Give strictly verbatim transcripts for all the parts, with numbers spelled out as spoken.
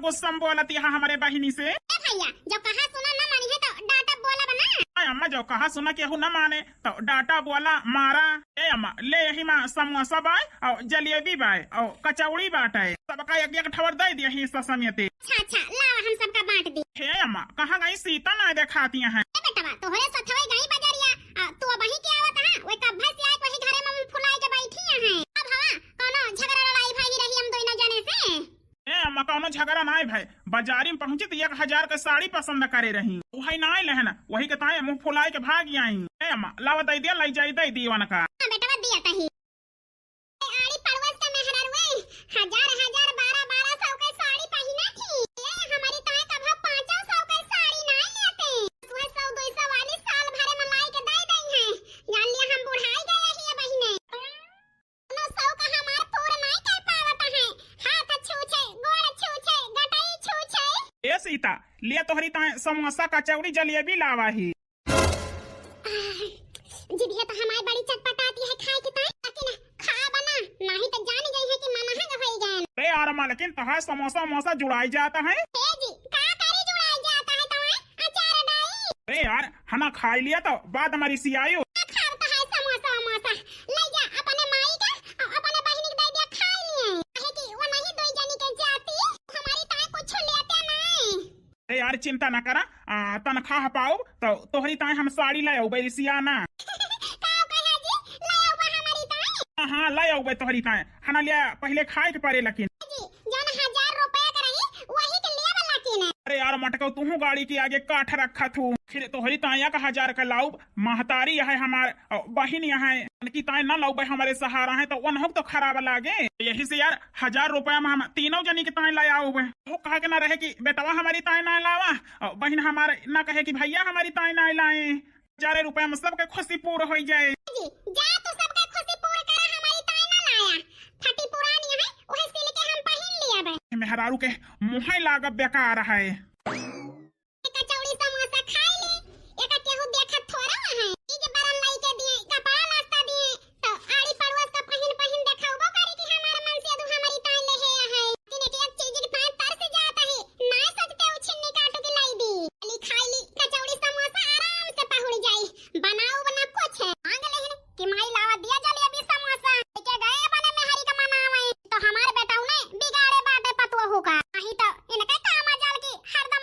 गुस्सा में बोलत यहाँ हमरे बहिनी से। ए भइया, जो कहा सुना न मानी है तो डांटा बोला बना। आय अम्मा, जो कहा सुना केहू न माने तो डांटा बोला मारा। ए अम्मा, ले यही मा समोसा बाय और जलेबी बाय और कचौड़ी बाटे, सबका एक एक ठवर दे दिया हिस्सा समेते। अच्छा अच्छा, लावा हम सबका बांट दी। हे अम्मा, कहाँ गई सीता, ना देखाती हैं। ए बेटवा, तोहरे सथवे गई बजरिया, आ, तू अबही के आवत हा, वही कब्बे से आए, वही घरे में फुलाई के बैठी हैं। अब हवा, कौनो झगड़ा लड़ाई भई रही हम दोनों जने से? ए अम्मा, कौनो झगड़ा नाय भाई, बाजारी में पहुंची तो एक हजार के साड़ी पसंद करे रही, वही नाय लेहन, वही के ताए मुंह फुलाए के भाग आई। ए अम्मा, लावा दे दिया, लाई जाई, दे दी वनका। हाँ बेटवा, दिया तही। ए आड़ी पड़ोस के मेहरारुए, हजार हजार, बारह बारह सौ के साड़ी पहिना थी। ए, हमरी ताए कभो पाँचो सौ के साड़ी नाय लेते। वह सौ दो सौ वाली साल भरे में लाई के दे दई हैं। जान लिया हम बुढ़ाई गए ही बहिने। कोनो सौ का हमार पूर नाय कर पावत है। हाथ छूछे, गोड़ छूछे, गटई छूछे। ए सीता, लिया तोहरी ताए समोसा, कचौड़ी, जलेबी लावा ही। जिभिया तो हमार बड़ी चटपटाती है खाए के ताई, लेकिन खाबा ना, नाही तो जान गई है कि मनहंग होई गए। अरे यार मालकिन, तहार समोसा वमोसा जुड़ाई जाता है। ए जी, का करी जुड़ाई जाता है तहार अचार डाई? अरे यार, हना खाई लिया तो बाद हमारी सियायु। का खाब तहार समोसा वमोसा? ले जा अपने माई का और अपने बहिनी के दे दिया खाई लिए। काहे कि वो नहीं दो जनी के जाती, हमारी ताई कुछ लेते नहीं। ए यार, चिंता ना करा, आ, तनखाह पाउब तो तोहरी ताए हम साड़ी ले आउबे, रिसिया ना। का कहा जी, ले आउबा हमारी ताए? हाँ, हाँ, ले आउबे तोहरी ताए। हना लिया, पहिले खाए के परे लकिन। जी, जौन हजार रुपया के रही, वही के लेबा लकिन। अरे यार मटकऊ, तूहू गाड़ी के आगे काठ रखत हूँ। फिर तोहरी ताए एक हजार का लाउब, महतारी है हमार, अ, बहिन यहाँ है, उनकी ताए ना लाउबे, हमारे सहारा है, तो उनहु तो खराब लागे। यही से यार, हजार रुपया में हम तीनों जनी के ताए ले आउबे। वो कहा के ना रहे कि बेटवा हमारी ताए ना लावा, अ, बहिन हमारे ना कहे कि भैया हमारी ताए ना लाए। हजारे रुपया में सबके खुशी पूर होई जाए। जी, जा तू सबके खुशी पूर करा, हमारी ताए ना लाया। फटी पुरानी है, वही सिल के हम पहिन लिया बे। मेहरारू के मुँहे लागब बेकार है। कचौड़ी समोसा खाई ली, एका केहू देखत थोड़ा है। ई जे बरन लाई के दिए, कपड़ा नाश्ता दिए, तो आड़ी पड़ोस का पहिन पहिन देखाउबो करे कि हमार मन से अदू हमारी ताई ले हे है। लेकिन एक एक चीज के ताई तरस जाता है, ना सोचते उ छिन्नी काटो के लाई दी। खाली खाई ली कचौड़ी समोसा, आराम से पहुड़ जाई। बनाउब ना कुछ, मांग लेहन कि माई लावा दिया जलेबी समोसा। लेके गए अपने मेहरी का मनावे, तो हमार बेटऊ ने बिगाड़े बाटे पतोहू का। नहीं तो इनके काम आ जाल की हरदम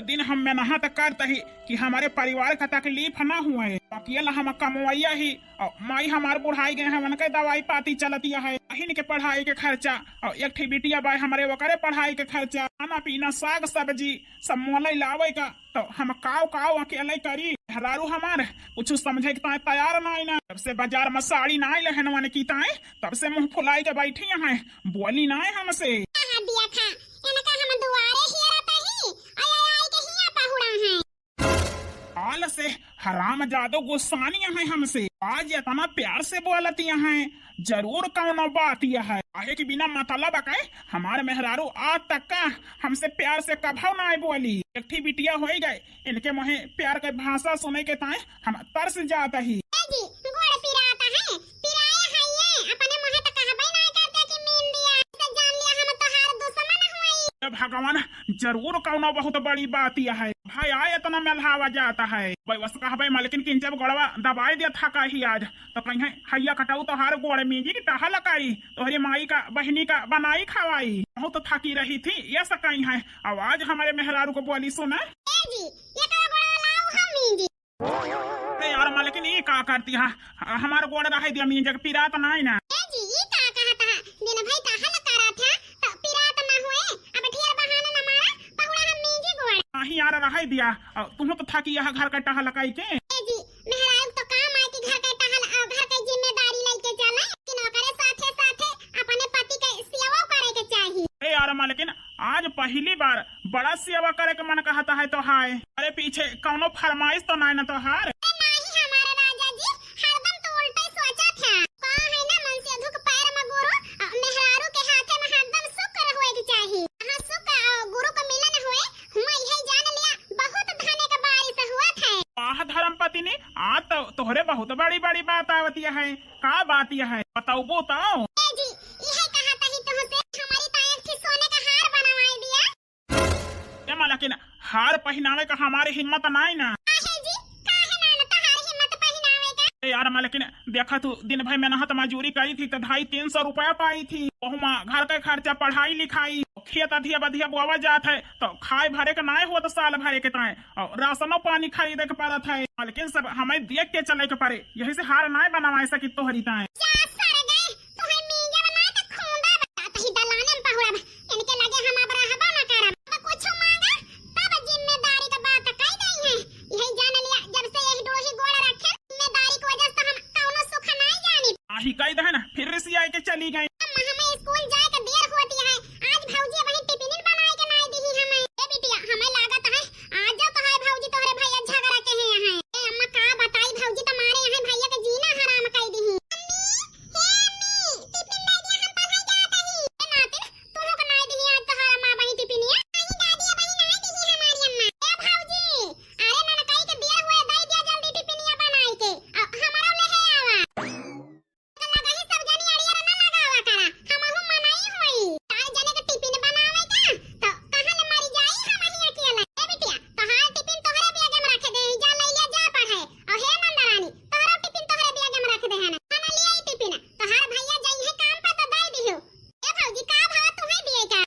दिन हम मेहनत करत ही कि हमरे परिवार का तकलीफ ना हुए। अकेला हम कमवइया ही, और माई हमार बुढ़ाई गए हैं, उनके दवाई पाती चलतिया है, बहिन के पढ़ाई के खर्चा, और एक ठी बिटिया बाय हमरे, ओकरे पढ़ाई के खर्चा, खाना पीना, साग सब्जी, सब मोलइ लावे का, तो हम काव काव अकेले करी? मेहरारू हमार कुछ समझे के ताए तैयार नाई ना। जब से बाजार में साड़ी नाई लेहन वन की ताए, तब से मुंह फुलाई के बैठी हैं, बोली नाई हमसे। कहाँ दिया था? इनका हम दुआरे हेरत ही, आय आय के हिया पहुड़ा हैं। काल से हरामजादो गुस्सानी हैं हमसे, आज इतना प्यार से बोलती हैं, जरूर कौनो बात यह है। काहे कि बिना मतलब के हमार मेहरारू आज तक का हमसे प्यार से कभो ना बोली। एक ठी बिटिया होई गए, इनके मुँहे प्यार के भाषा सुने के ताए हम तरस जात ही। ए जी, गोड़ पिरात है, पिराए है ये, अपने मुँहे तो कहबे ना करते कि मीन दिया, इसे जान लिया हम तोहार दुश्मन हुई। ए भगवान, जरूर कौनो बहुत बड़ी बात यह है। भाई आए इतना मेलहावा जाता है। भाई बस कहबे मलकिन कि जब गोड़वा दबाई दिया था कही आज, तो कहीं हैया कटाऊ तोहार गोड़ मींजी की टहल काई, तोहरी माई का, बहिनी का बनाई खवाई। बहुत थकी रही थी, ये सकाई है। अब आज हमारे मेहरारू को बोली सुना। ए जी, ये का गोड़वा लाऊ हम मींजी। अरे यार मलकिन, ये का करती है? हमार गोड़ रहे दिया मींजे के, पिरात नाई ना। ए जी, ये का कहत है? दिन भई टहल करत है, तो पिरात ना हुए। अब ढेर बहाना न मारा, पहुड़ा हम मींजी गोड़। नहीं यार, रहे दिया। अ, तुम तो थकी यह घर का टहल काई के। ए जी, मेहरारू तो काम आए कि घर का टहल, अ, घर का जिम्मेदारी लेके चले, लेकिन ओकरे साथे साथे अपने पति के सेवा करे के चाहिए। ए यार मलकिन, आज पहली बार बड़ा सेवा करे के मन कहता है तो हाय। अरे पीछे कौनो फरमाइश तो नाय न तोहार? अरे नाही हमारे राजा जी, हरदम तो उल्टा ही सोचा था। का है ना मन से अधुक पैर में गुरु, अ, मेहरारू के हाथे में हरदम शुक्र होए के चाही। हाँ शुक्र और गुरु को मिलन हुए, हुआ यही जान लिया बहुत धने का बारिश हुआ था। वाह धर्म पत्नी, आज तो तोहरे बहुत बड़ी बड़ी बात आवती है। का बात यह है, बतौबू तो? ए जी, इहे कहत ही तुमसे, हमारी ताई एक ठे सोने का हार बनवाई दिया। ए मलकिन, हार पहिनावे का हमारी हिम्मत नाई ना। काहे जी, काहे ना, ना तोहार हिम्मत पहिनावे का? ए यार मलकिन, देखा तू, दिन भर मेहनत मजूरी करी थी तो ढाई तीन सौ रुपया पाई थी। ओहमा घर का खर्चा, पढ़ाई लिखाई, खेत अधिया बधिया बोवा जात है तो खाए भरे का नाय होत साल भरे के ताए। और राशनो पानी खरीदे के पड़त है, लेकिन सब हमें देख के चले के पड़े, यही से हार नाय बनवाए सकी तोहरी ताए। जा सर गए, तोहे मींजे बनाए त खूंदा बा, तही दलाने में पहुड़ा बा। इनके लगे हम अब रहबा न करब। अब कुछ मांगा, तब जिम्मेदारी का बात कह गई है। यही जान लिया, जब से यही डोही गोड़ रखे, जिम्मेदारी की वजह से हम कौनो सुख नाय जानी। आही कह दे ना, फिर रिसियाई के चली गई। अम्मा, हमें स्कूल जाए के देर होती है। आज भौजी वही टिफिन बनाए के नाय दी हमें। ए बिटिया, हमें लागत है आज जब तोहार भौजी तोहरे भैया झगड़ा के हैं यहाँ। ए अम्मा का बताई भौजी तुम्हारे यहाँ भैया के जीना हराम कर दी। अम्मी, हे अम्मी, टिफिन दे दिया हम पढ़ाई जात ही। ए नातिन, तुमको नाय दी आज तोहार अम्मा वही टिफिनिया। नहीं दादी, वही नाय दी हमारी अम्मा। ए भौजी, अरे ननकाई के देर हुए, दे दिया जल्दी टिफिनिया बनाए के। अ, हमारा ले है आवा। लगही सब जनी अड़ियर न लगावा करा, हमहू मनई होई। चार जने के टिफिन बनावे का, तो कहाँ ले मरी जाई हमही अकेले। ए बिटिया, तोहार टिफिन तोहरे बैग में रख दे, जा ले लिया, जा पढ़े। और हे नंदरानी, तोहरो टिफिन तोहरे बैग में रख दे हन। खाना ले आई टिफिन, तोहार भैया जइहे काम पर तो दे दियो। ए भौजी, का भाव तुहे दिए का?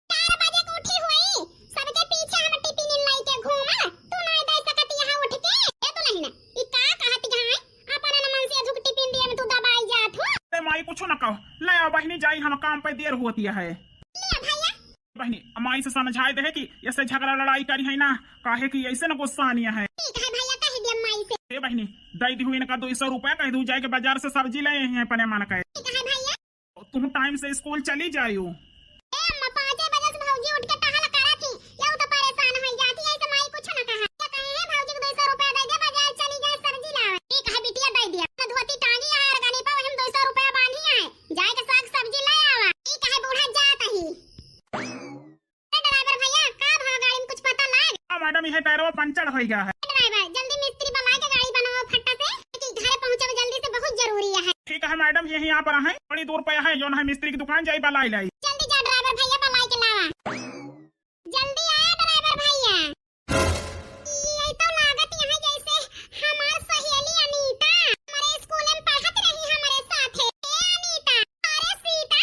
चार बजे के उठी हुई, सबके पीछे हम टिफिन लेके घूमा, तू ना दे सकत यहाँ उठ के। ए दुल्हन, ई का कहत है? अपन मन से अधुक टिफिन दिए में तू दबाई जात हो। अरे माई, कुछ न कहो, ले आओ बहिनी, जाई हम काम पे, देर होती है। ले भैया। बहिनी, माई से समझाए दे कि ऐसे झगड़ा लड़ाई करी है ना, काहे कि ऐसे न गुस्सा आनी है। ठीक है भैया, कह दिया माई से। ए बहिनी, दे दी हुई इनका दो सौ रुपया, कह दू जाए के बाजार से सब्जी ले आई है अपने मन के। ठीक है भैया। तुम टाइम से स्कूल चली जायू। ए अम्मा, पाँचे बजे से भौजी उठ के टहल करा थी, यहू तो परेशान हो जाती है, ऐसे माई कुछ न कहा। क्या कहे है भौजी को दो सौ रुपया दे दे, बाजार चली जाए सब्जी लावे। ठीक है बिटिया, दे दिया। तो धोती टांगी है अरगनी पर, वही में दो सौ रुपया बांधी है, जाए के साग सब्जी ले आवा। ठीक है बूढ़ा, जात ही। ए ड्राइवर भैया, का भवा गाड़ी में कुछ पता लाग? हाँ मैडम, यह टायरवा पंचर हो गया है। ए ड्राइवर, जल्दी मिस्त्री बुला के गाड़ी बनाओ फट्टा से, कि घरे पहुँचे जल्दी से, बहुत जरूरी है। ठीक है मैडम, यही यहाँ पर है, थोड़ी दूर पे है, जो है मिस्त्री की दुकान, जाई बुलाई लाई। जल्दी जा ड्राइवर भैया, बुलाई के लावा। जल्दी आया ड्राइवर भैया। ये तो लागत यहाँ जैसे हमार सहेली अनीता, हमारे स्कूल में पढ़त रही हमारे साथे। ए अनीता, अरे सीता,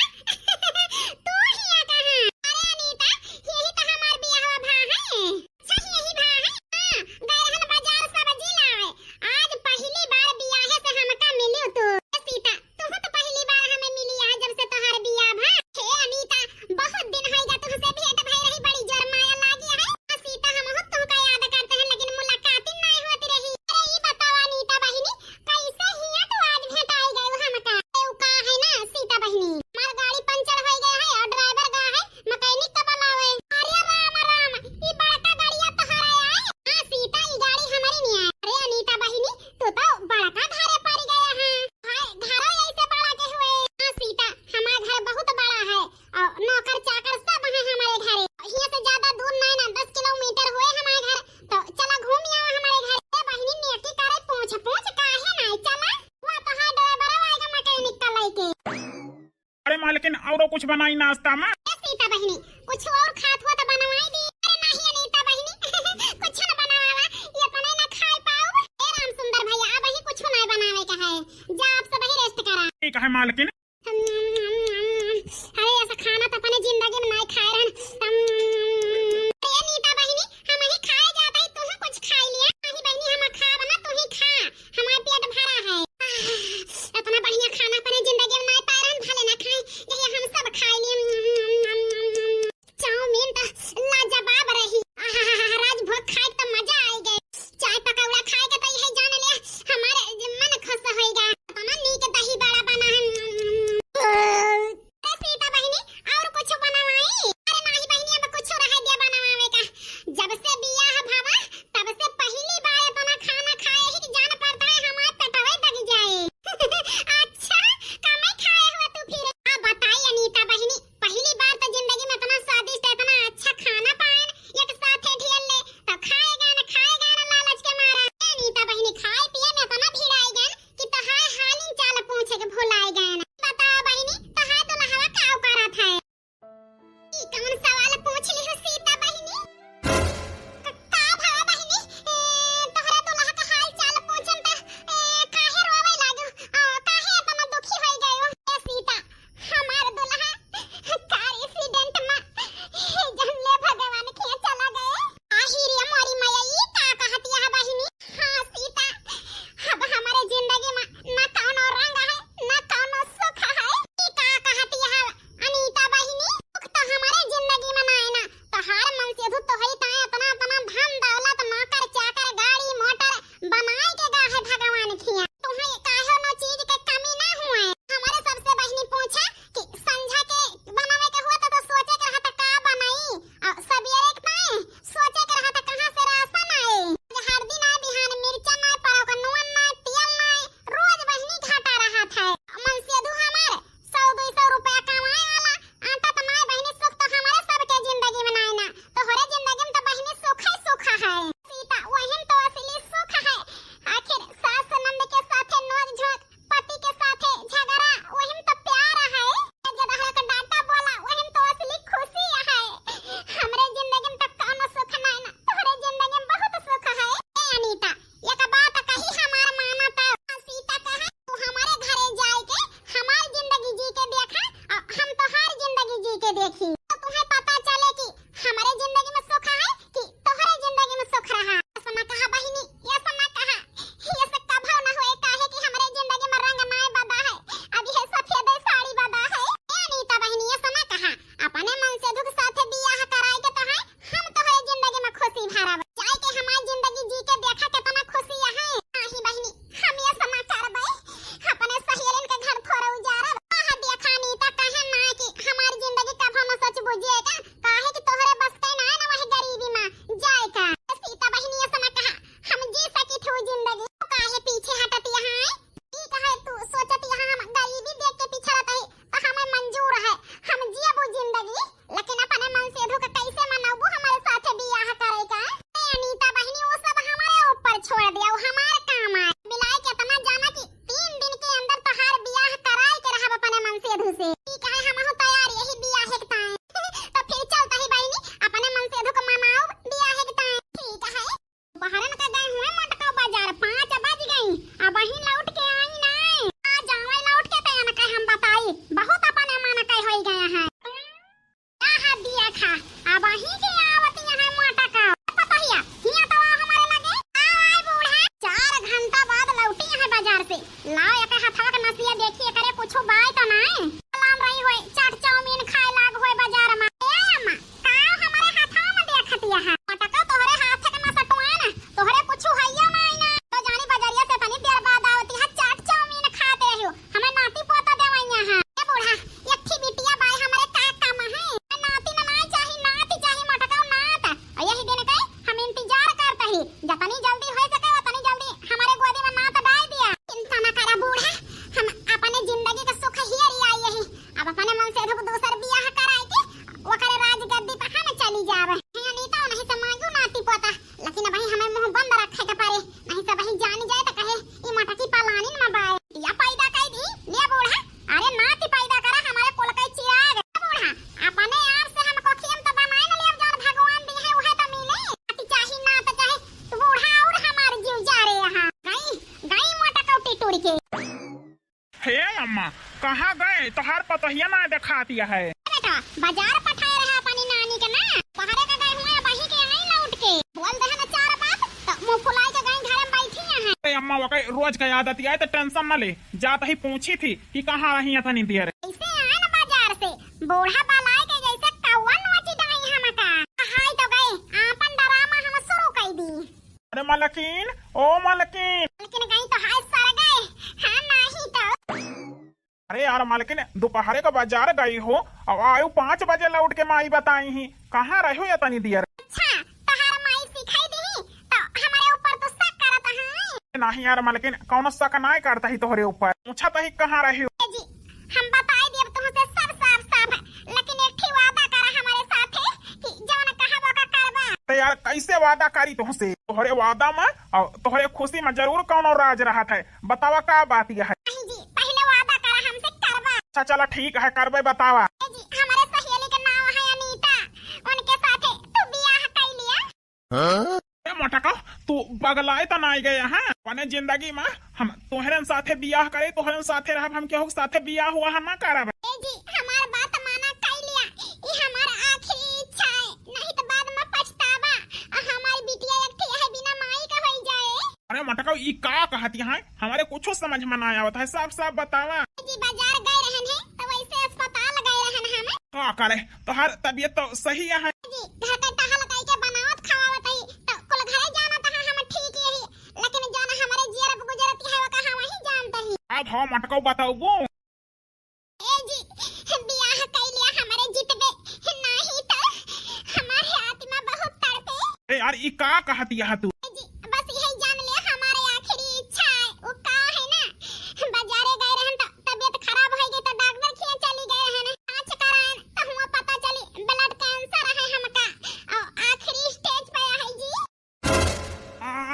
तू हिया कहाँ? अरे अनीता, यही तो हमार बियाहवा भा है। औरो कुछ बनाई नाश्ता में? ए सीता बहिनी, कुछ और खात हो तो बनवाई दी। अरे नहीं अनीता बहिनी, कुछ न बनावा, ये तने न खाए पाऊ। ए राम सुंदर भैया, अब ही कुछ नहीं बनावे का है, जा आप सब ही रेस्ट करा। ठीक है मालकिन। अरे ऐसा खाना तो अपने जिंदगी में नहीं खाए रहन। अरे नीता बहिनी, हम ही खाए जाता है, तू कुछ खाई लिया। नहीं बहिनी, हम खाब ना, तू ही खा, हमार पेट भरा है। इतना बढ़िया खाना अपने जिंदगी में नहीं पाए रहन, भले ना खाए, यही हम सब खाई लिए। चाउमीन तो लाजवाब रही। आहाहाहा, राजभोग खाए तो मजा आई गए। चाय पकौड़ा खाए के तो यही जान ले, हमारे मन खुश होएगा। इतना नीक दही बड़ा बना है। अम्मा, कहाँ गए? तोहार पतोहिया ना देखातिया है। बेटा, बाजार पठाए रहा अपनी नानी के ना, बाहरे का गए हुए, वहीं के आई लौट के। बोल दे ना चार बात, तो मुंह फुलाए के गए घरे में बैठी हैं। अरे अम्मा, वो कई रोज का आदत आए तो tension ना ले, जात ही पूछी थी कि कहाँ रही है तनी देर। ऐसे आए ना बाजार से, बूढ़ा बलाए के जैसे कौआ नोची डाई हमका। हाय तो गए, आपन drama हम शुरू कर दी। अरे मलकिन, ओ मलकिन। मलकिन गई तो हाय सर गए, हाँ नहीं तो। अरे यार मलकिन, दोपहरे का बाजार गई हो, अब आयु पाँच बजे लौट के माई बताई ही, कहाँ रहो या तनी देर? अच्छा, तहार माई सिखाई दी तो हमारे ऊपर तो शक करत है। नहीं यार मलकिन, कौनो शक नाय करता ही तोहरे ऊपर। पूछा तो ही कहाँ रही हो? ए जी, हम बताई देब तुमसे सब साफ साफ, लेकिन एक ठे वादा करा हमारे साथे कि जौन कहबो का करबा। तो यार कैसे वादा करी तुमसे? तोहरे वादा में और तोहरे खुशी में जरूर कौनो राज रहत है। बतावा का बात यह है? नहीं जी, पहले वादा करा हमसे करबा। अच्छा चला ठीक है, करबे, बतावा। ए जी, हमारे सहेली के नाम है अनीता, उनके साथे तू बियाह कर लिया। हाँ? ए मोटका, तू बगलाए तो नाय गए हैं? अपने जिंदगी में हम तोहरन साथे बियाह करे, तोहरन साथे रहब, हम केहू के साथे बियाह हुआ हम ना करब। ए जी, हमार बात माना, कई लिया, ई हमार आखिरी इच्छा है, नहीं तो बाद में पछतावा, आ हमार बिटिया एक ठे है बिना माई का होई जाए। अरे मोटका, ई का कहत यहाँ? हमारे कुछो समझ में ना आवत है, साफ साफ बतावा। ए जी, बाजार गए रहन है, तो वैसे अस्पताल गए रहन हम। का करे, तोहार तबीयत तो सही है। जी, घर का टहल कई के बनावत खवावत हई, त कुल घरे जानत ह हम ठीक यही, लेकिन जौन हमरे जियर पे गुजरती है, वो कहाँ वही जानत ही। अब हम अटकौ बताऊबू। ए जी, बियाह कई लिया हमरे जितबे, नाही त हमारे आत्मा बहुत तड़पे। ए यार, ई का कहत यह तू? ए जी, बस यही जान ले हमारे आखिरी इच्छा है, वो का है ना, बाजारे गए रहन त तबीयत खराब होइ गई त डॉक्टर खिया चली गए रहन, जांच कराएन त हुआ पता चली blood cancer है हमका और आखिरी stage पे है जी।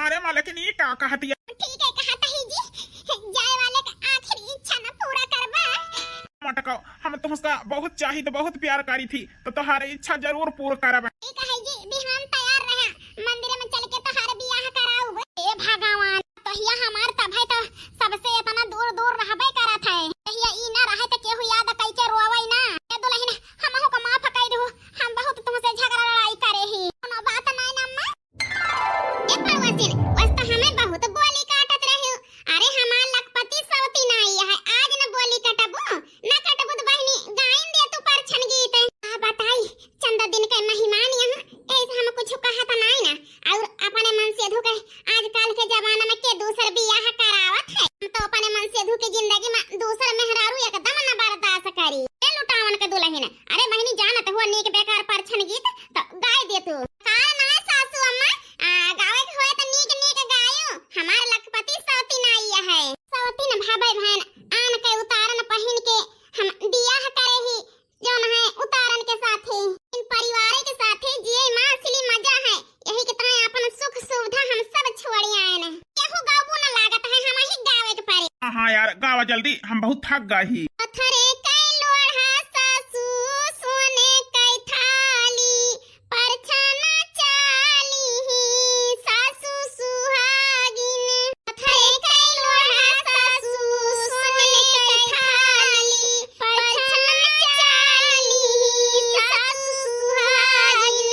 अरे माँ, लेकिन ये का कहत या? ठीक है कहत ही जी, जाए वाले का आखिरी इच्छा न पूरा करबा। मटकाओ, हम तुमसे बहुत चाहित बहुत प्यार करी थी, तो तुम्हारी इच्छा जरूर पूरा करब। ठीक है जी, बिहान तैयार रहा, मंदिर में चल के तुम्हारे बियाह कराऊब। ए भगवान, तहिया हमार तभे तो सबसे इतना दूर दूर रहबे करत है। तहिया ई ना रहे तो केहू याद कई के रोवे ना। ए दुल्हन, हमहू को माफ कई दहु, हम बहुत तुमसे झगड़ा लड़ाई करे ही। कोनो बात नहीं ना अम्मा? ए पड़वासिन, वस तो हमें बहुत बोली काटत रहे। अरे हमार लखपति सवती ना आई है, आज न बोली कटबू, ना कटबू तो बहिनी गाइन दे तू परछन गीत। आ बताई, चंद दिन के मेहमान यहाँ, ऐसे हम कुछ कहत नाई ना। और अपने मन से धुके आजकल के जमाना में के दूसर बियाह करावत है? हम तो अपने मन से धुके जिंदगी में दूसर मेहरारू एकदम न बर्दाश्त करी। ए लुटावन के दुल्हन, अरे बहिनी जानत हुआ नीक बेकार परछन गीत तो गाय दे तू। कार ना सासू अम्मा, आ, गावे के होए तो नीक नीक गायो। हमार लखपति सवती नाई है। सवती न भावे बहन, आन के उतारन पहिन के हम बियाह करे ही। जौन है उतारन के साथे, इन परिवारे के साथे जिए में असली मजा है। यही के तरह अपन सुख सुविधा हम सब छोड़ आएन। केहू गावबो न लागत है, हम ही गावे के पड़े। हाँ, हाँ यार, गावा जल्दी, हम बहुत थक गए ही। पत्थरे कै लोढ़ा सासू, सोने कै थाली, परछन चाली ही सासू सुहागिन। पत्थरे कै लोढ़ा सासू, सोने कै थाली, परछन चाली ही सासू सुहागिन।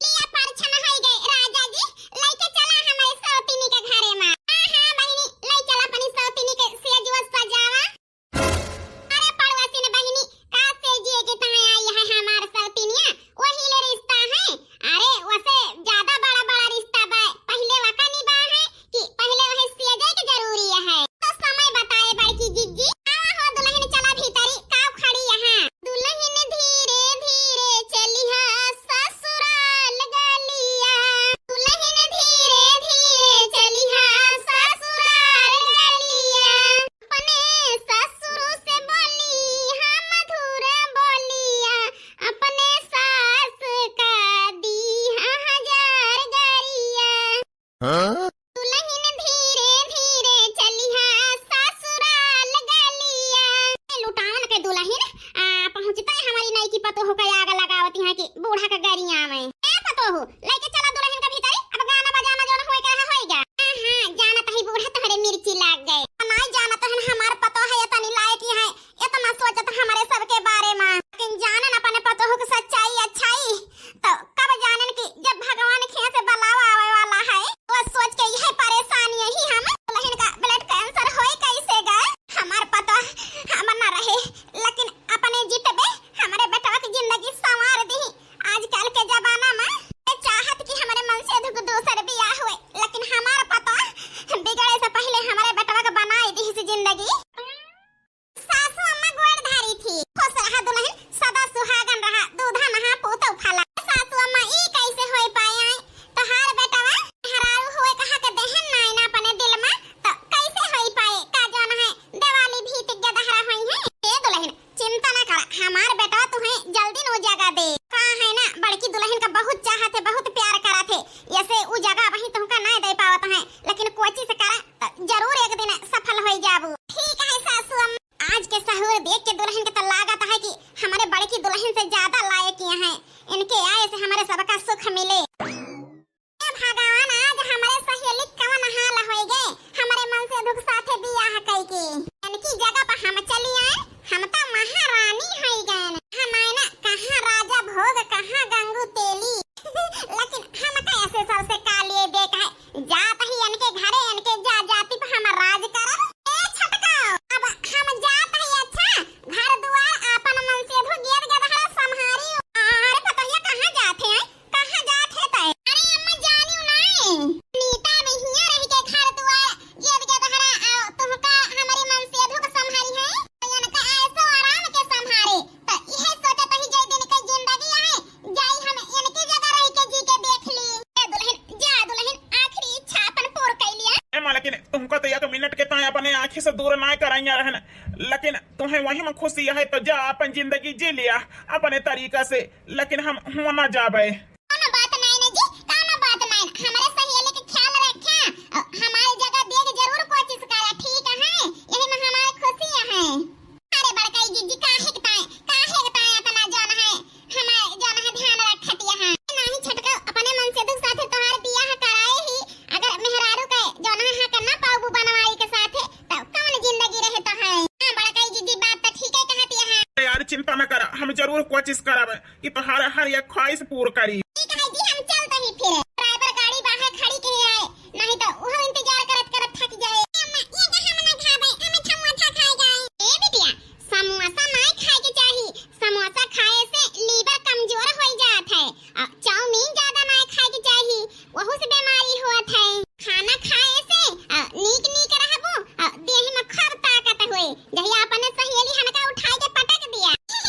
लिया परछन होई गए राजा जी, लइके चला हमारे सौतिनी के घरे मा। हाँ, हाँ बहिनी, लइ चला अपनी सौतिनी के सेज वो सजावा। आँखी से दूर नाय कराइया रहन, लेकिन तुम्हें वही में खुशी है तो जा अपन जिंदगी जी लिया अपने तरीका से, लेकिन हम हुआ ना जाबे। कौनो बात नाय ना जी, कौनो बात नाय। हमरे सहेली के ख्याल रख्या, अ, हमारी जगह दिए के जरूर कोशिश करा, ठीक है? यही में हमारी खुशी है। अरे बड़काई जीजी, काहे के ताए, काहे के ताए इतना जौन है, हमारे जौन है ध्यान रखत यहाँ। नाही छोटका, अपने मनसेधु के साथे तोहार बियाह कराए ही, अगर मेहरारू के जौन है हक ना पाउबू बनवाई के साथे, तब कौन जिंदगी रहे तो है? हाँ बड़काई जीजी, बात तो ठीक है कहत यहाँ। अरे यार चिंता न करा, हम जरूर कोशिश करब कि तोहार हर एक ख्वाहिश पूर करी। ठीक है जी, हम चलते ही फिर। ड्राइवर गाड़ी बाहर खड़ी के है, नहीं तो वो इंतजार करत करत थक जाए। अम्मा, ये का हम ना खाबे, हमें समोसा खाए जाए। ए बिटिया, समोसा नहीं खाए के चाही, समोसा खाए से लीवर कमजोर हो जात है। आ, चाउमीन ज्यादा नहीं खाए के चाही, वहू से बीमारी होत है। खाना खाए से, आ, नीक नीक रहबो, आ, देह में खूब ताकत होए। जहिया अपने सहेली हनका उठाए के पटक दिया। हे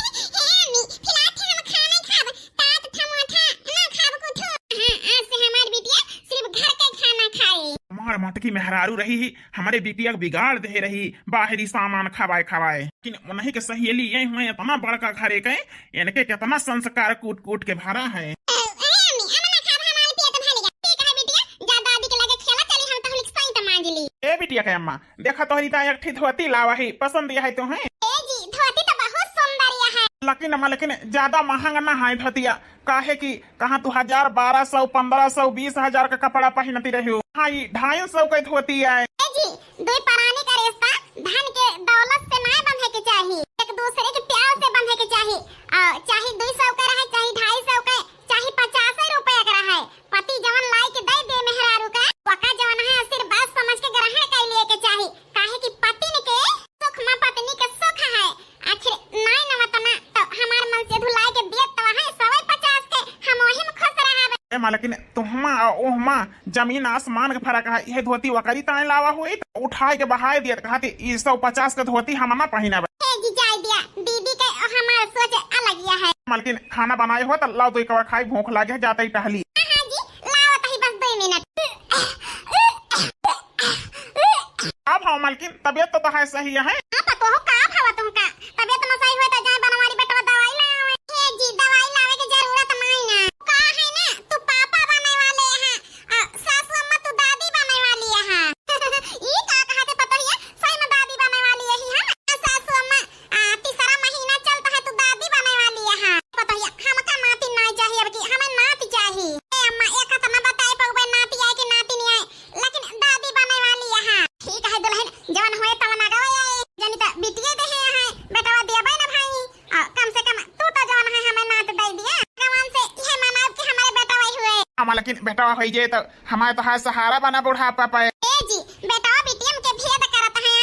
अम्मी, फिलहाल हम खाना खाब, तात थमोथा ना खाब कुछ। हाँ, आज से हमार बिटिया सिर्फ घर के खाना खाए। हमार मटकी मेहरारू रही ही, हमरे बिटिया के बिगाड़ दे रही, बाहरी सामान खवाए खवाए। लेकिन उन्हीं के सहेली ये हुए इतना बड़का घरे के, इनके कितना संस्कार कूट कूट के भरा है। ए, ए अम्मी, हम ना खाब, हमार पेट भर गया। ठीक है बिटिया, जा दादी के लगे खेला चली, हम तोहनी के सैंत मांज ली। ए बिटिया के अम्मा, देखा तोहरी ताई एक ठे धोती लावा ही, पसंद यह है तुम्हें? ए जी, धोती तो बहुत सुंदर यह है। लेकिन अम्मा, लेकिन ज्यादा महंगा ना है धोतिया, काहे कि कहाँ तू हजार, बारह सौ, पन्द्रह सौ, बीस हजार का कपड़ा पहिनती रही हो। हाँ, ये ढाई सौ का धोती है। ए जी, दुई परानी का रिश्ता धन के दौलत से ना बंधे के चाही, एक दूसरे के प्यार से बंधे के चाही। आ, चाहे दुई सौ का रहे, चाहे ढाई सौ का, चाहे पचास रुपया का रहे, पति जवन लाई के दे दे मेहरारू का, ओका जवन है आशीर्वाद समझ के ग्रहण कर लिए के चाही, काहे कि पतिन के सुख में पत्नी के सुख है। आखिर नाई नवतना तो हमार मनसेधु लाई के दियत तो है सौ पचास के, हम वही में खुश रहब। ए मालकिन, तुहमा आ ओहमा जमीन आसमान के फर्क है। यह धोती वकरी ताए लावा हुई तो उठाए के बहाए दियत, कहती ई सौ पचास के धोती हम ना पहिनब। ए जी जाए दिया, दीदी के हमार सोच अलग या है। मालकिन, खाना बनाए हो तो लाओ, तो एक बार खाई, भूख लागे है, जाते ही टहली। हाँ, हाँ जी, लाओ तही बस दो मिनट। अब हो मालकिन, तबियत तो तहार सही है? हाँ पतोह, का भवा तुमका? तबियत न सही हुए तो जाए बनवारी बेटवा दवाई ले आवे। ए जी, दवाई लावे के जरूरत नहीं ना। का है ना, तू पापा बने वाले हैं, आ, सासू अम्मा तू दादी बने वाली है। ई का कहते पतोहिया, सही में दादी बने वाली यही है ना? सासू अम्मा, आ, तीसरा महीना चलता है, तू दादी बने वाली है। पतोहिया, हमका नाती नहीं चाहिए, अब की हमें नाती चाहिए। ए अम्मा, एक हाथ ना बताए पउबे नाती आए कि नाती नहीं आए, लेकिन दादी बने वाली है। ठीक है दुल्हन, जवन होए तवन आगे आए, जनी त बिटिए देहे है, बेटवा दिया ना भाई। आ, कम से कम तू तो जवन है हमें नात दे दिया। भगवान से यह मनाब कि हमारे बेटवा ही हुए। हम लेकिन बेटवा होई जे तो हमारे तो हर सहारा बना बुढ़ापा पे। ए जी, बेटवा बिटियम के भेद करत है,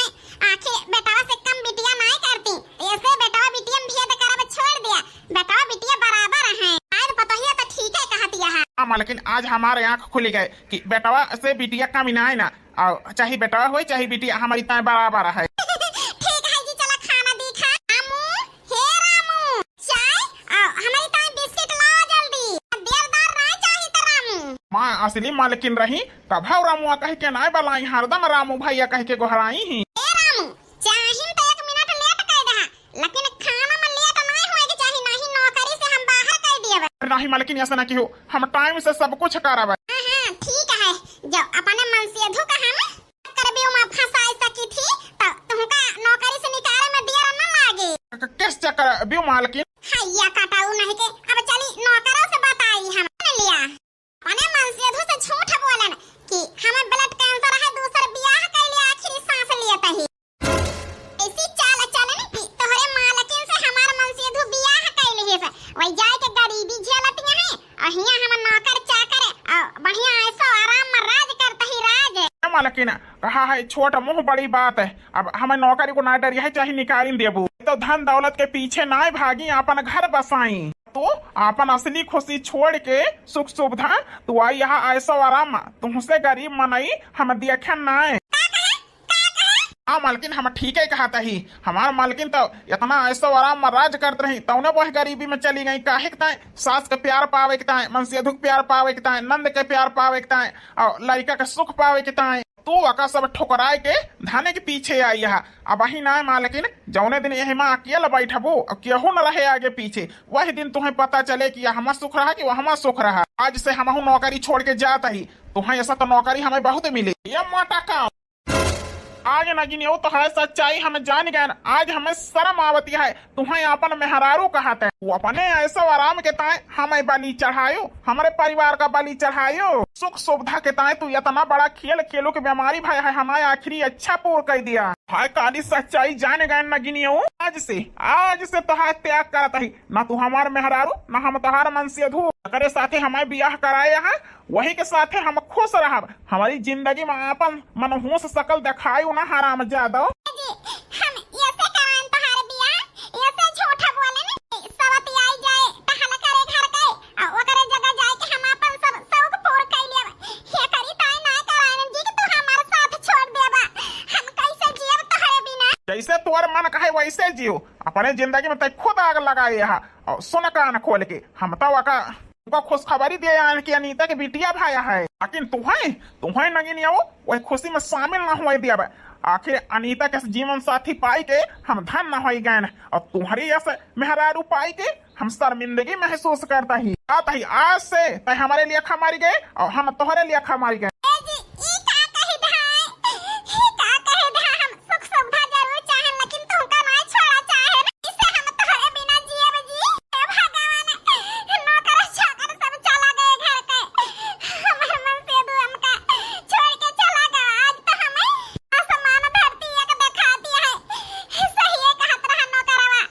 आखिर बेटवा से कम बिटिया नाय करती, ऐसे बेटवा बिटियम भेद करब छोड़ दिया, बेटवा बिटिया बराबर है। आज पतोहिया तो ठीक है कहत यह। हाँ मालकिन, आज हमारे आँख खुल गए कि बेटवा से बिटिया कम ही ना है ना, और चाहे बेटवा होए चाहे बिटिया हमारी ताए बराबर है। ठीक है जी, चला खाना दी खा। रामू, हे रामू, चाय, आ, हमारी ताए बिस्किट लाओ जल्दी। देरदार नाय चाही त रामू। माँ असली मालकिन रही, कभौ रामुआ कह के नाय बलाई, हरदम रामू भैया कह के गोहराई ही। ए रामू, चाहिन त एक मिनट लेट कर दहा, लेकिन खाना में लेट नाय होए के चाही, नहीं नौकरी से हम बाहर कर दिए। नहीं मालकिन, ऐसा ना किहो, हम टाइम से सब कुछ करब। हाँ, हाँ, ठीक है, जो अपने मनसेधु का हम चक्रव्यूह में फंसाए सकी थी, तो तुमका नौकरी से निकाले में देर न लागे। क-, किस चक्रव्यूह मालकिन? हैया कटाऊ नहीं के, अब चली नौकरों से बताई हम। लिया, अपने मनसेधु से झूठ बोलन कि हमें ब्लड कैंसर है, दूसर बियाह कर लिया, आखिरी सांस लिए तही। ऐसी चाल चलन कि तोहरे मालकिन से हमार मनसेधु बियाह कर लिहिस, वही जाए के गरीबी झेलत हैं, और हियां हम नौकर चाकर, और बढ़िया ऐसो आराम में राज करत ही राज। ए मालकिन, कहा है छोट मुंह बड़ी बात है, अब हमें नौकरी को ना डर, यही चाहे निकालिन देबू, तो धन दौलत के पीछे ना भागी, अपन घर बसाई। तो अपन असली खुशी छोड़ के सुख सुविधा तू आई यहाँ ऐसो आराम, तुमसे गरीब मनई हम देखे नाय। का कहे? का कहे? हाँ मालकिन, हम ठीक ही कहत ही। हमार मालकिन तो इतना ऐसो आराम में राज करत रही, तौने वह गरीबी में चली गई। काहे के ताए? सास के प्यार पावे के ताए, मनसेधु के प्यार पावे के ताए, नंद के प्यार पावे के ताए, और लड़का के सुख पावे के ताए। तू ओका सब ठुकराए के धने के पीछे आई हा। अबही ना मालकिन, जौने दिन एहमा अकेल बैठबू और केहू न रहे आगे पीछे, वही दिन तुहें पता चले कि यहमा सुख रहा कि वहमा सुख रहा। आज से हमहू नौकरी छोड़ के जात ही। तुहें ऐसा तो नौकरी हमें बहुत मिले। ये मोटा काम। आज नगिनियो तोहार सच्चाई हम जान गए। आज हमें शर्म आवती है तुहें अपन मेहरारू कहत है। तू अपने ऐसो आराम के ताए हमें बलि चढ़ायो, हमरे परिवार का बलि चढ़ायो। सुख सुविधा के ताए तू इतना बड़ा खेल खेलू के बीमारी भय है, हमारे आखिरी इच्छा पूर कर दिया। हाय काली सच्चाई जान गए नगिनियो। आज से, आज से तोहार त्याग करत ही। ना तू हमार मेहरारू, ना हम तोहार मनसेधू। एकरे साथे हमें बियाह कराए यहाँ, वही के साथे हम खुश रहब। हमारी जिंदगी में आपन मनहूस शकल देखायु ना, हरामजादो। जी, हम ऐसे कराएन तोहार बियाह, ऐसे झूठ बोलेन, सवती आई जाए टहल करे घर के, आ ओकरे जगह जाए के हम आपन सब शौक पूर कइ लेब। ये करी ताई ना कराएन जी कि तू हमार साथ छोड़ देबा। हम कैसे जियब तोहरे बिना? जैसे तोर मन कहे वैसे जियो, अपने जिंदगी में तै खुद आग लगाए हा। और सुन कान खोल के, हम तो ओका तुमको खुशखबरी दिए आन कि अनीता के बिटिया भया है, लेकिन तुहें, तुहें नगिनियो वही खुशी में शामिल न होए दियब। आखिर अनीता के जीवन साथी पाई के हम धन न होई गए, और तुम्हारी यस मेहरारू पाई के हम शर्मिंदगी महसूस करता ही। आता ही आज से तै हमारे लेखा मारी गए और हम तोहरे लेखा मारी गए। ए जी, ई का कही धा? ई का कही धा? हम सुख सुविधा जरूर चाहेन, लेकिन तुमका ना छोड़ा चाहेन। इसे हम तोहरे बिना जियब जी। हे भगवान, नौकर चाकर सब चला गए घर के। हमार मनसेधू हमका छोड़ के चला गया। आज तो हमें आसमान धरती एक दिखा दिया है। सही कहत रहा नौकरवा,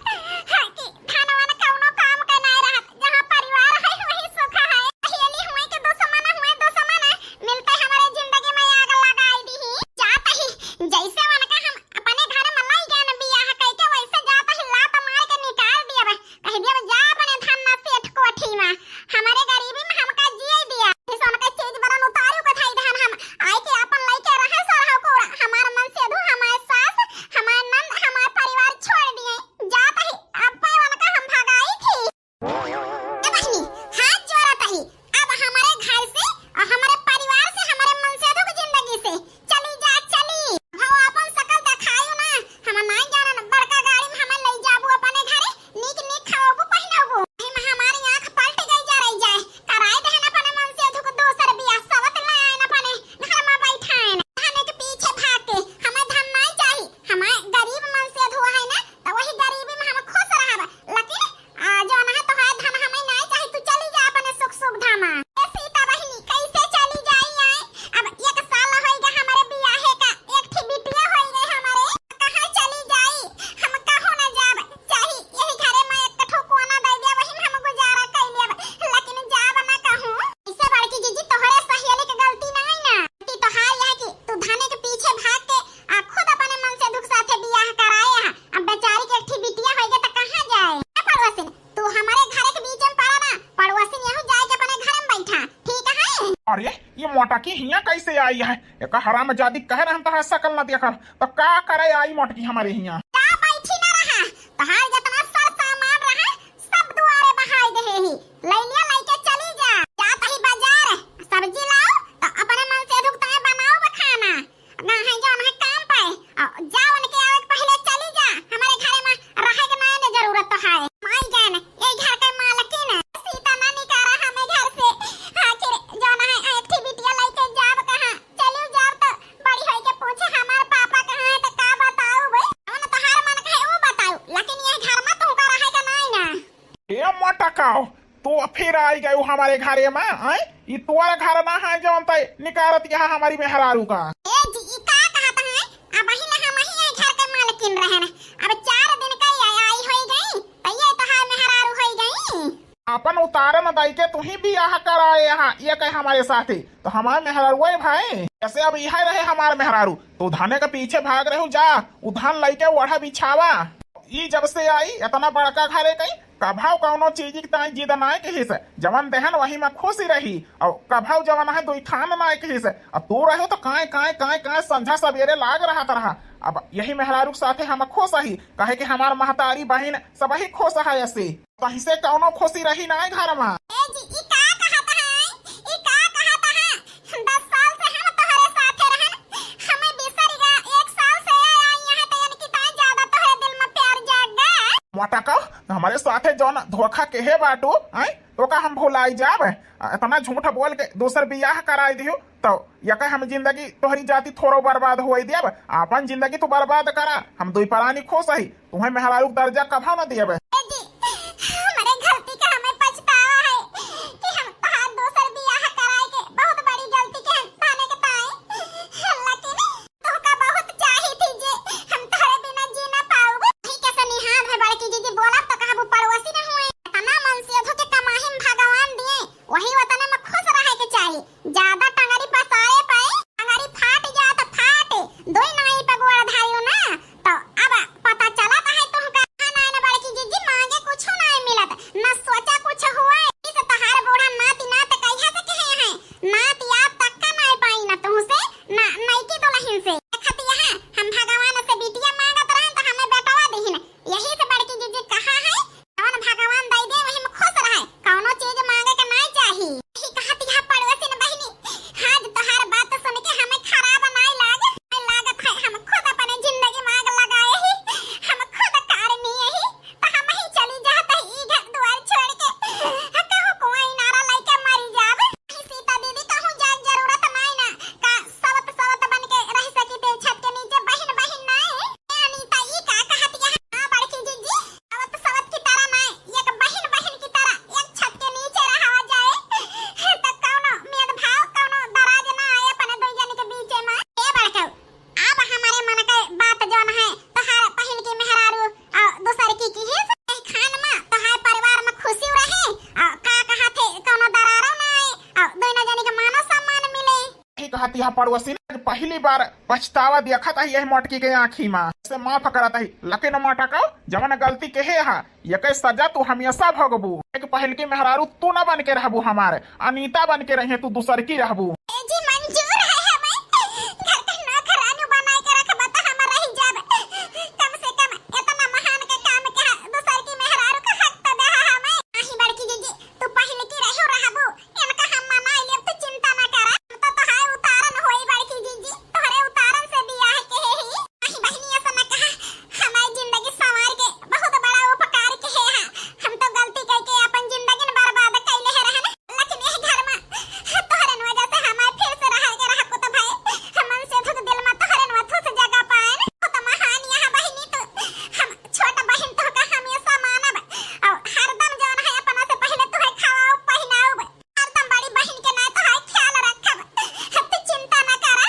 हाँ, कि धनवन कौनो काम के नाय रहत। जहाँ परिवार है, वही सुख है। सहेली हुए के दुश्मन हुए, दुश्मन मिलते हमारे जिंदगी में आग लगाई दी। जात ही जैसे उनका हम अपने घर में लाई गए न बियाह कह के, वैसे जात ही लात मार के निकाल दिया बा। कह दिया बा, जा अपने धन्ना सेठ कोठी में, हमारे गरीबी में हमका जिए दिया। इस उनका चीज बरन उतारू के धाई धान हम आए के अपन लइके रहे सरहु को, हमार मनसेधू, हमार सास, हमार नंद, हमार परिवार छोड़ दिए। जात ही अब उनका हम भगाई थी। ए बहिनी, हाथ जोड़त ही, अब हमारे घर से और हमारे परिवार से, हमारे मनसेधू की जिंदगी से चली जा, चली। भाव आपन शकल देखायु ना, हम नाई जानन, बड़का गाड़ी में हमें ले जाबू अपने घरे, नीक नीक खाओबू, पहिनबू। एही में हमारी आँख पलट गई जा रही जाए, कराए देहन अपने मनसेधू को दोसर बियाह, सवत ले आएन अपने घर में बैठाएन। धन के पीछे भाग के, हमें धन नाई चाही, हमें गरीब मनसेधू है ना, तो वही गरीबी में हम खुश रहब, लेकिन आ, जौन है तोहार धन हमें नाई चाही, तू चली जा अपने सुख सुविधा में। ए सीता बहिनी, कैसे चली जाई आए? अब एक साल होई गए हमारे बियाहे का, एक ठी बिटिया होई गई हमारे। कहाँ चली जाई? हम कहूँ न जाब, चाही यही घरे में एक ठो कोना दे दिया, वही में हम गुजारा कर लेब, लेकिन जाब न कहूँ। इसे बड़की जीजी तोहरे सहेली के गलती नाई ना, गलती तोहार यह कि तू धने के पीछे भाग के आ खुद अपने मनसेधू के साथे बियाह कराए हा। अब बेचारी के एक ठी बिटिया होई गए त कहाँ जाए? ए पड़ोसिन, तू हमारे घर के बीच में पड़ा ना, पड़ोसिन यहू जाए के अपने घर में बैठा, ठीक है? अरे, ये मोटा की हियाँ कैसे आई है? एक हरामजादी कह रहन तोहार शकल न देखा, तो का करे आई मोटकी हमारे हियाँ? का बैठी ना रहा, तोहार जितना सर सामान रहा, सब दुआरे बहाई देहे ही, ले लिया, लेके चली जा। जा तही बाजार सब्जी लाओ, तो अपने मनसेधू के ताए बनाओ बा खाना। ना है जौन है काम पे, आ, जा उनके आवे के पहले चली जा, हमारे घरे में रहे के नाई ने जरूरत तो है। माई जान, ये घर के मालकिन है। सीता ना निकारा हमें घर से, आखिर जौन है एक ठी बिटिया लेके जाब कहाँ? चलियो जाब तो बड़ी होई के पूछे हमार पापा कहाँ है तो का बताऊ बे? जौन तोहार मन कहे वो बताऊ, लेकिन ये घर में तुमका रहे के नाई ना। ए मोटकाओ, तू फिर आई गयू हमारे घरे में, आय? ई तोर घर ना है जौन तै निकारत यहाँ हमारी मेहरारू का। ए जी, ई का कहत है? अबही ले हमही ए घर के मालकिन रहन। अब चार दिन का ई आई होई गई, त ये तोहार मेहरारू होई गई। अपन उतारे न दाई के तू ही बियाह कराए यहाँ, ये कहे हमारे साथे, तो हमारे मेहरारू है भाई। जैसे अब यह रहे हमार मेहरारू, तो धने के पीछे भाग रहे हो, जा, उ धन लइके ओढ़ा बिछावा। ई जब से आई, इतना बड़का घरे कहीं, कभौ कौनो चीज के ताई जिद नाय किहिस, जवन देहन वही में खुश रही, और कभौ जवन है दुई खान नाय किहिस। अब तू रहे तो काय, काय, काय, काय संझा सबेरे लाग रहत रहा। अब यही मेहरारू के साथे हम खुश ही, काहे कि हमार महतारी बहिन सबही खुश है ऐसे। तहिसे कौनो खुशी रही नाय घर में। ए जी, ई का कहत है? ई का कहत है? दस साल से हम तोहरे साथे रहन, साथे जौन धोखा केहे बाटू, हैं? तोका हम भुलाई जाब? इतना झूठ बोल के दूसर बियाह कराई दियो, तो यका हम जिंदगी तोहरी जाति थोड़ो बर्बाद होई देब। आपन जिंदगी तू बर्बाद करा, हम दुई परानी खुश हई, तुहें मेहरारू के दर्जा कभो न देब। ए जी, हमरे गलती का हमें पछतावा है कि हम तोहार दूसर बियाह कराए के बहुत बड़ी गलती के हम ताने के ताई। लेकिन तोहका बहुत चाही थी जे हम तोहरे बिना जी ना पाउब। ठीक है, सनिहान है बड़की जीजी, बोलब तो कहबू पड़ोसी न हुए। इतना मन से अधो के कमाही में भगवान दिए, वही वतन में खुश रहे के चाही। ज्यादा टंगरी पसारे पे टंगरी फाट जात फाट, दोई नाई पे गोड़ धारियो ना, तो अब पता चलत है तुमका। ना, ना, ना, बड़की जीजी, मांगे कुछ नहीं मिलत, न सोचा कुछ हुए। इस तोहार बूढ़ा नाती नात कहिया से कहे हैं, नाती आप तक का नहीं पाई ना तुमसे, ना नईकी दुल्हन से। देखत यहाँ हम भगवान से बिटिया मांगत रहन तो हमें बेटवा दिहिन, यही से बड़की जीजी कहा है, जवन भगवान दई दे वही में खुश रहे, कौनो चीज मांगे के नहीं चाही। यही कहत यहाँ पड़ोसिन बहिनी, आज तोहार बात सुन के हमें खराब नहीं लाग, हमें लागत है हम खुद अपने जिंदगी में आग लगाए ही, हम खुद कारनी यही, तो हम ही चली जात है ई घर द्वार छोड़ के, कहूँ कुआं इनारा लेके मरी जाब। सीता दीदी कहूँ जाए जरूरत नहीं ना, का सवत सवत बन के रह सकी थे छत के नीचे बहिन बहिन नहीं। ए अनीता, ई का कहत यहाँ? हाँ, बड़की जीजी, सवत सवत की तरह नहीं, एक बहिन बहिन की तरह एक छत के नीचे रहा जाए, तो कौनो मेद भाव, कौनो दराज ना आए अपने दो जन के बीच में। ए बड़कऊ, अब हमारे मन के बात जौन है, तोहार पहिल की मेहरारू और दूसर की की है, खान में तोहार परिवार में खुशी रहे, और का कहा थे, कौनो दरारो ना आए, और दोनों जने के मानो सम्मान मिले। यही कहत यहाँ पड़ोसी ने, आज पहली बार पछतावा देखत है यही मोटकी के आँखी में। से माफ करत है, लेकिन मोटका जवन गलती केहे हा, ये के सजा तू हमेशा भोगबू। एक पहल की मेहरारू तू ना बन के रहबू हमार, अनीता बन के रहे तू, दूसर की रहबू। ए जी, मंजूर है हमें। घर के नौकरानी बनाए के रखबा त हम रह जाब। कम से कम इतना महान के काम के दूसर की मेहरारू का हक तो दे हमें। नहीं बड़की जीजी, तू पहल की रहो रहबू, इनका हम मनाई लेब, तू चिंता ना करा। हम तो तोहार उतारन होई बड़की जीजी, तोहरे उतारन से बियाह केहे ही। नहीं बहिनी, ऐसा ना कहा, हमारी जिंदगी संवार के बहुत बड़ा उपकार केहे हा। हम तो गलती करके अपन जिंदगी न बर्बाद कैले है रहन, लेकिन यह घर में तोहरे वजह से हमारे फिर से रह के रह कुत भाई। हम मन से दुख दिल में तोहरे न थूस जगह पाए न। बहुत महान यहाँ बहिनी तू, हम छोट बहिन तोहका हमेशा मानब और हरदम जौन है अपना से पहले तोहे खवाओ पहिनाओ। हरदम बड़ी बहिन के नाते तोहार ख्याल रखब। तू चिंता न करा,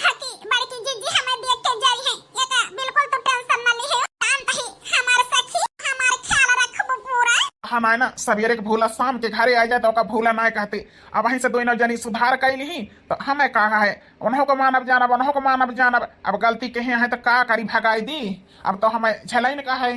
हकी बड़की जीजी हमें देख के जाई है, एका बिल्कुल तू tension न लिहे। शांत ही हमार सखी, हमार ख्याल रखबू पूरा। हम आए ना, सवेरे के भूला शाम के घरे आ जाए तो ओका भूला ना कहते। अब वहीं से दोनों जनी सुधार कैली ही तो हमें कहा है, उन्हों को मानब जानब, उन्हों को मानब जानब। अब गलती केहे है तो का करी, भगाई दी। अब तो हमें झेलई न कहा है।